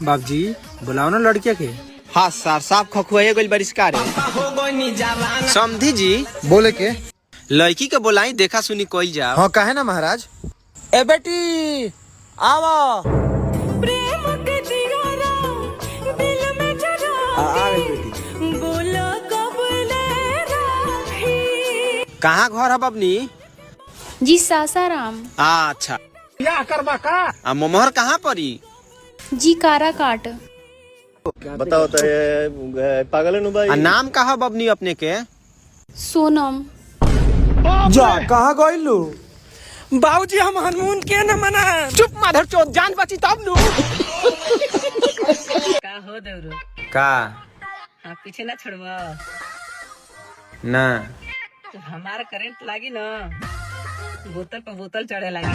बाबूजी बुलाओ ना लड़किया के। हाँ साफ साफ खखुआए गइल बारिश का रे। समधी जी। बोले के। लड़की के बोलाई, देखा सुनी कइल जाओ। हाँ, काहे ना महाराज। ए बेटी, आवा। प्रेम के दियारा दिल में जरा के बोला कब ले राखी। कहाँ घर है बबनी? जी, सासाराम। अच्छा, आ मोमहर कहाँ परी? जी, काराकाट। बताओ तो, ये पागल है नु भाई। आ नाम कहा बबनी अपने के? सोनम। जा, कहाँ गइलू? बाबूजी, हम हनमून के न मना। चुप माधर चोद, जान बची तब नु। का हो देवरो? का? हाँ, पीछे ना छोड़बा? ना। तो हमारा करंट लागी ना, बोतल पर बोतल चढ़े लागी।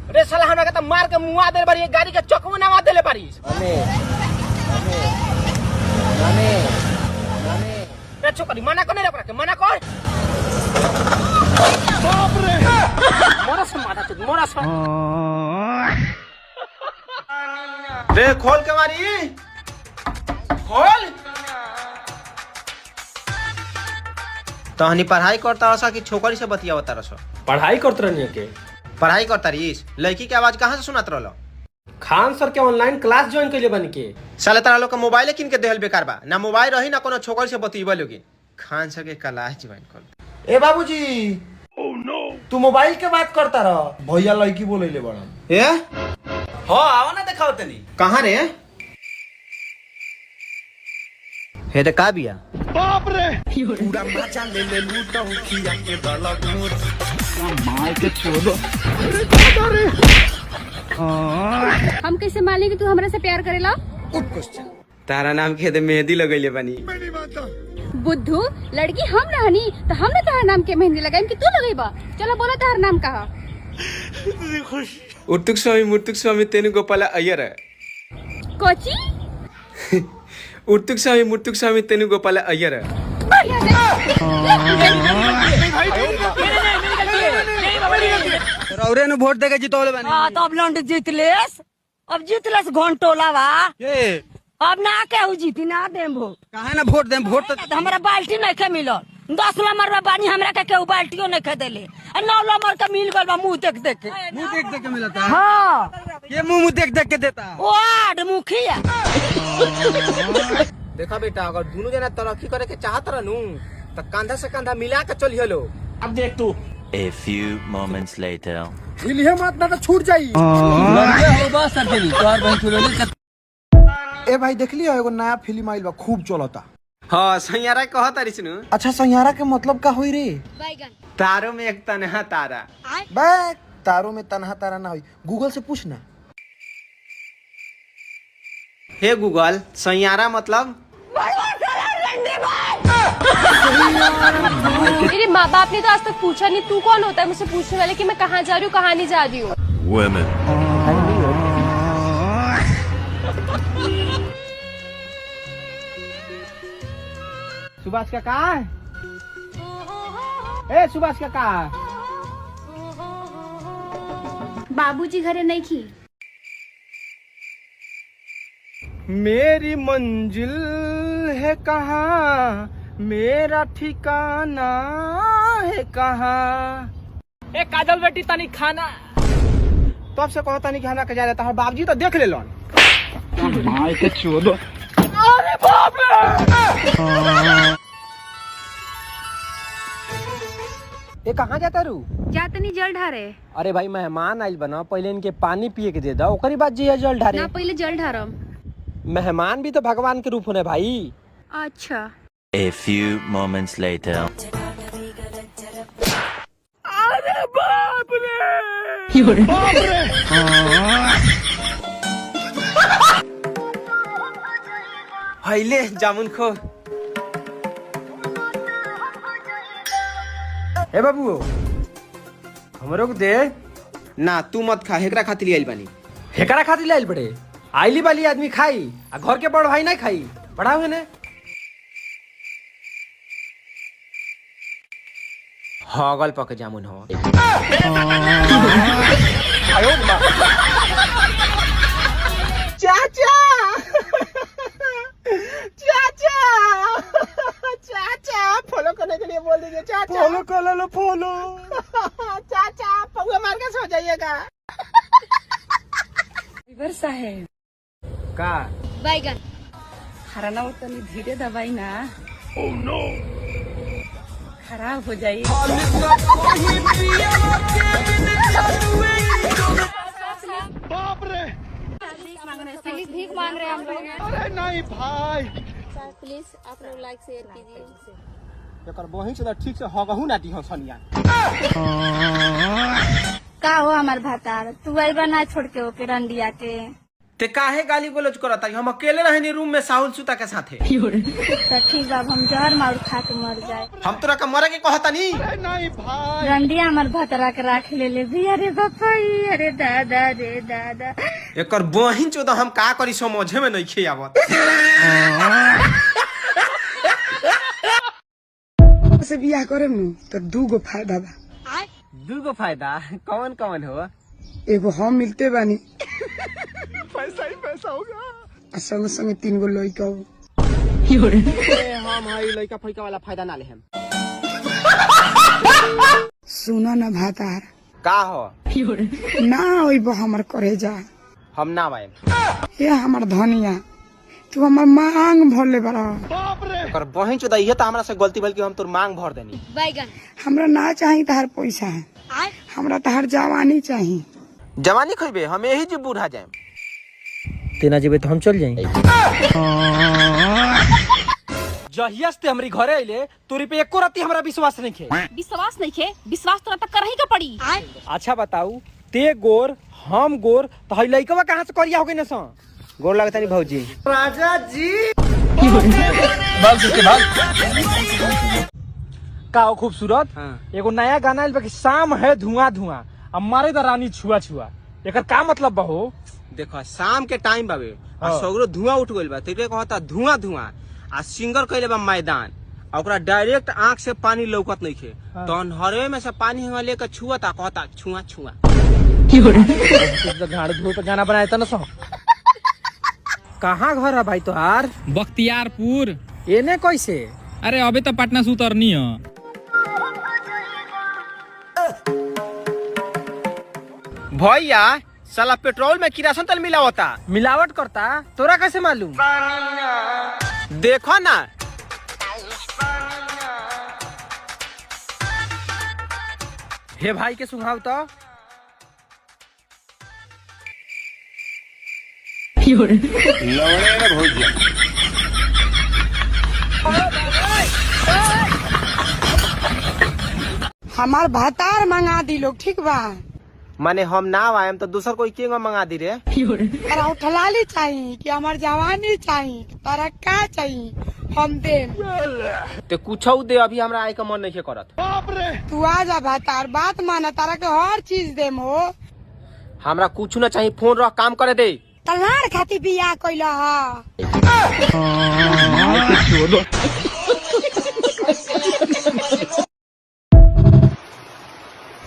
रे साला, हमरा के त मार के मुआ देले बारी, गाड़ी के चकमो नवा देले बारी। रे छोकरी, मना कर रे ओकरा के, मना कर। बाप रे, मोरा से मारा तू, मोरा से। रे खोल के मारी, खोल। तहनी पढ़ाई करता रहा कि छोकरी से बतियावता रहा? पढ़ाई करत रहनी के। पढ़ाई करता रहीस, लड़की के आवाज कहाँ से सुनात रहलो? खान सर के ऑनलाइन क्लास ज्वाइन कइले बानी के। साले, तारा लोग के मोबाइल किन के देहल बेकार बा। ना मोबाइल रही, ना कोनो छोकरी से बतियबा लोगी। खान सर के क्लास ज्वाइन कर। ए बाबूजी, तू मोबाइल के बात करता रह, भैया लड़की बोलैले बड़न। ए। हाँ, आओ ना, दिखाओ तनी। कहाँ रे? हे त का बिया? हम कैसे मानी कि तू हमरा से प्यार करेला? तारा नाम के दे मेहंदी लगैले बानी। बुद्धू, लड़की हम रहनी तो हम ना तोहर नाम के मेहंदी लगाएम कि तू लगेबा? चलो बोला, तोहर नाम कहा? उर्तुक स्वामी, मुर्तुक स्वामी, तेनु गोपाला अय्यर। कोची? उर्तुक स्वामी, मुर्तुक स्वामी, तेनु गोपाला अय्यर। बढ़िया से। रौरे नु वोट देके जितौले बानी। हाँ, तो अब लौंड जीत लेस, अब जीत लेस घंटोला बा। ए। अब ना केहू जीती, ना देम वोट। काहे ना वोट देम? वोट तो हमरा बाल्टी नहीं के मिलल। 10 नंबर में बानी, हमरा के केहू बाल्टियो नहीं के देले आ 9 नंबर के मिल गल बा मुंह देख देख के। मुंह देख देख के मिलता? हाँ। ये मुंह मुंह देख देख के देता? वार्ड मुखिया। देखा बेटा, अगर दोनों जना तरक्की करे के चाहत रहनू त कंधा से कंधा मिला के चलिए लो। A few moments later. हिलिहे मत, ना तो छूट जाई। ए भाई, देख लियो, एगो नया फिल्म आइल बा, खूब चलता। हाँ, सैयारा कहत तारिस नु। अच्छा, सैयारा के मतलब का होई रे? तारों में एक तन्हा तारा। बे, तारों में तन्हा तारा ना होई। गूगल से पूछ ना। हे गूगल, सैयारा मतलब? मेरे माँ बाप ने तो आज तक पूछा नहीं, तू कौन होता है मुझसे पूछने वाले कि मैं कहाँ जा रही हूँ, कहाँ नहीं जा रही हूँ? Women. Subhash काका, ए सुभाष काका। बाबूजी घरे नहीं खी। मेरी मंजिल है कहाँ, मेरा ठिकाना है कहाँ? ए काजल बेटी, तनी खाना। तब से कहता नहीं कि हमरा के जाए, तहर बाबूजी तो देख लेलन। अरे बाप रे! ए, कहाँ जाता रू? जा तनी जल ढारे। अरे भाई, मेहमान आइल बना, पहले इनके पानी पिए के दे दो, ओकरी बाद जी जल ढारे। ना, पहले जल ढारम। मेहमान भी तो भगवान के रूप होने भाई। अच्छा। A few moments later. अरे बाप रे! हईले जामुन खो। ए बाबू, हमरो के दे। ना, तू मत खा, हेकरा खातिर आइल बानी। हेकरा खातिर लाइल बड़े? आइली वाली आदमी खाई आ घर के बड़ भाई नहीं खाई? बढ़ाओ ने। हगल पक जामुन हो। चाचा चाचा चाचा फॉलो करने के लिए बोल दीजिए चाचा। फॉलो कर लो, फॉलो। चाचा पौआ मार के सो जाइएगा। साहेब का बैगन हराना तनी धीरे दबाई ना। Oh no, खराब हो जाई। प्लीज भीख मांग रहे हैं हम लोग। अरे नहीं भाई, प्लीज आप लोग लाइक शेयर कीजिए। एकर बहिन से ठीक से हगहू ना दी सनिया। का हो हमार भातार, तू आइबा ना छोड़ के ओके रंडिया के? ते काहे गाली गलौज करता? हम अकेले रहनी रूम में साहुल सुता के साथे। तो ठीक बा, हम जहर मार खा के मर जाए। हम तोरा के मरे के कहता नी। अरे नहीं भाई, रंडिया हमार भतरा के राख ले ले भी। अरे बापा, अरे दादा रे दादा। एकर बहिन चोदा हम का करी समझे में नहीं आवत। से बियाह करेम नु तो दूगो फायदा बा। दूगो फायदा कौन कौन हो? एगो हम मिलते बानी, पैसा ही पैसा होगा, आ संग संग तीन गो लइका हो। हम हई लइका फइका वाला फायदा ना ले हम। सुनो ना भातार। का हो? ना ओइबो हमर करेजा? हम ना आए। हे हमर धनिया, तू हमर मांग भर ले बड़ा। एकर बहिन चोदा इहे त हमरा से गलती भेल कि हम तोर मांग भर देनी। बैगन हमरा ना चाही तहार पैसा, हमरा तहार जवानी चाही। जवानी खइबे हम यही जे बूढ़ा जाएम। तेना जेबे तो हम चल जाएंगे। जहिया से हमरी घरे अइले तोरी पे एको राती हमरा विश्वास नहीं खे। विश्वास नहीं खे? विश्वास तोरा तक करही के पड़ी। अच्छा बताऊ, ते गोर हम गोर तो हई लइकवा कहाँ से करिया हो गई न सा? गोर लगता नहीं भौजी। का हो खूबसूरत। हाँ। एगो नया गाना आइल बा कि शाम है धुआं धुआं अब मारे द रानी छुआ छुआ, एकर का मतलब बा हो? देखो शाम के टाइम बावे आ हाँ। सगरो धुआं उठ गइल बा, तेरे कहता धुआं धुआं आ सिंगर कइले बा मैदान आ ओकरा डायरेक्ट आंख से पानी लौकत नइखे। हाँ। तो हनहरवे में से पानी हवा लेके छुअता कहता छुआ छुआ। गाड़ धुआं पे गाना बनाए न सो। कहाँ घर है भाई तोहार? बख्तियारपुर। एने कैसे? अरे अबे तो पटना से उतरनी है। भैया साला पेट्रोल में किरासन तेल मिलावता। मिलावट करता तोरा कैसे मालूम? देखो ना। हे भाई के सुझाव तो हमार भातार मंगा दी लोग, ठीक बा? माने हम ना आएम तो दूसर कोई के मंगा दी रे? तारा उठलाली चाही कि हमार जवानी चाही? तारा का चाही हम देम। ते कुछ दे, अभी हमरा आए के मन नहीं करत। तू आ जा भातार, बात माना, तारा के हर चीज देम हो। हमरा कुछ ना चाहिए, फोन रख काम करे दे। तलार खाती बियाह कैला हा।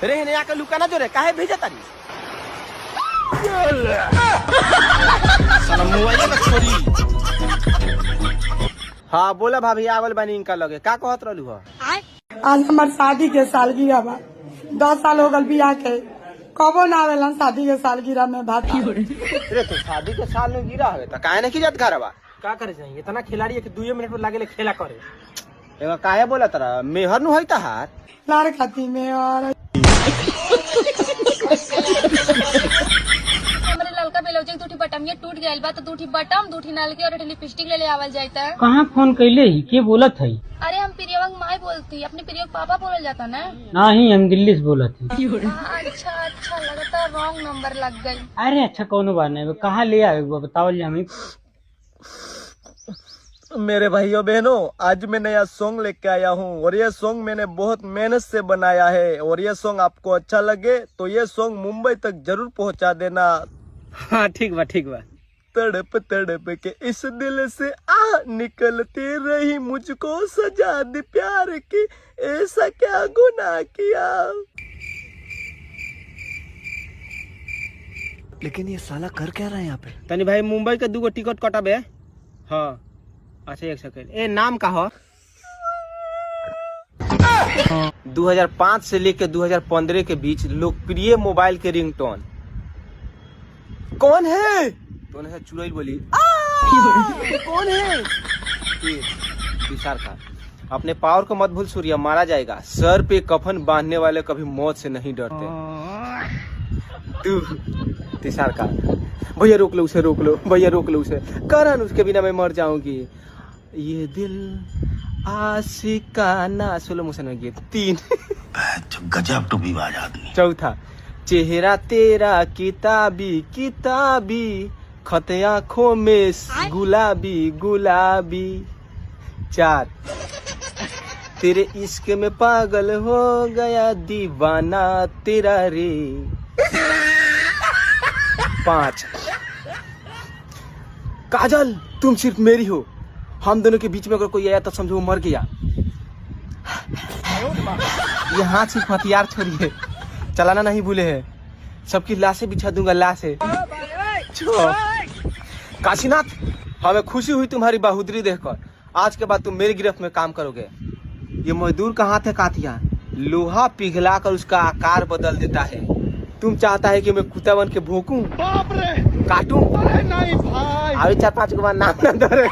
रे हेने आके लुका ना जो रे, काहे भेजे तारी? साला मोबाइल में छोरी। हाँ बोला भाभी, आवल बानी इनका लगे का कहत रहलू हो? आज हमार शादी के सालगिरह बा, 10 साल हो गल बियाह के, कबो ना आवेलन शादी के सालगिरह में भातार। रे तो शादी के साल में गिरा हवे त काहे नहीं जात घरवा? का करे जाई, इतना खिलाड़ी है कि 2 मिनट में लागेले खेला करे। एगो काहे बोला तारा मेहर नु होई तहार? लार खाती में और हमरे ललका बेलौज के दूठी बटम ये टूट गइल बा, तो दूठी बटम दूठी नलके और लिपस्टिक ले ले आवल जाता। कहाँ फोन कैले ही के बोलत है? अरे हम प्रियवंग माई बोलती, अपने प्रिय पापा बोलल जाता ना। नहीं हम दिल्ली से बोलत है। अच्छा अच्छा, लगता रॉन्ग नंबर लग गई। अरे अच्छा कौनो बात नहीं, कहाँ ले आए बतावल जा हमें। मेरे भाइयों बहनों, आज मैं नया सॉन्ग लेके आया हूँ और ये सॉन्ग मैंने बहुत मेहनत से बनाया है और ये सॉन्ग आपको अच्छा लगे तो ये सॉन्ग मुंबई तक जरूर पहुँचा देना। हाँ ठीक बा, ठीक बा। तड़प तड़प के इस दिल से आ निकलती रही, मुझको सजा दी प्यार की, ऐसा क्या गुनाह किया। लेकिन ये साला कर क्या रहा है यहाँ पे? तनी भाई मुंबई के दूगो टिकट कटाबे। हाँ अच्छा एक सेकंड, ए नाम का हो? 2005 से लेकर 2015 के बीच लोकप्रिय मोबाइल के रिंगटोन कौन है? तो है चुड़ैल बोली "आ, कौन है?" ये विशाल खान। अपने पावर को मत भूल सूर्या, मारा जाएगा। सर पे कफन बांधने वाले कभी मौत से नहीं डरते। तू तुषार का भैया रोक लो उसे, रोक लो भैया, रोक लो उसे, करण उसके बिना मैं मर जाऊंगी। ये दिल आशिकाना स्लो मोशन में गीत। तीन। गजब टोपी बाज आदमी। चौथा, चेहरा तेरा किताबी किताबी, खत आंखों में गुलाबी गुलाबी। चार, तेरे इश्क में पागल हो गया दीवाना तेरा रे। पांच, काजल तुम सिर्फ मेरी हो, हम दोनों के बीच में अगर कोई आया तो समझो वो मर गया। ये हाथ सिर्फ हथियार छोड़िए, चलाना नहीं भूले हैं। सबकी लाशें बिछा दूंगा लाशें। छह, काशीनाथ हमें खुशी हुई तुम्हारी बहादुरी देखकर, आज के बाद तुम मेरी गिरफ्त में काम करोगे। ये मजदूर का हाथ है कातिया, लोहा पिघला कर उसका आकार बदल देता है। तुम चाहता है कि मैं कुत्ता बन के भोंकूं, काटूं? अरे चार पांच को बार नाम ना धरे।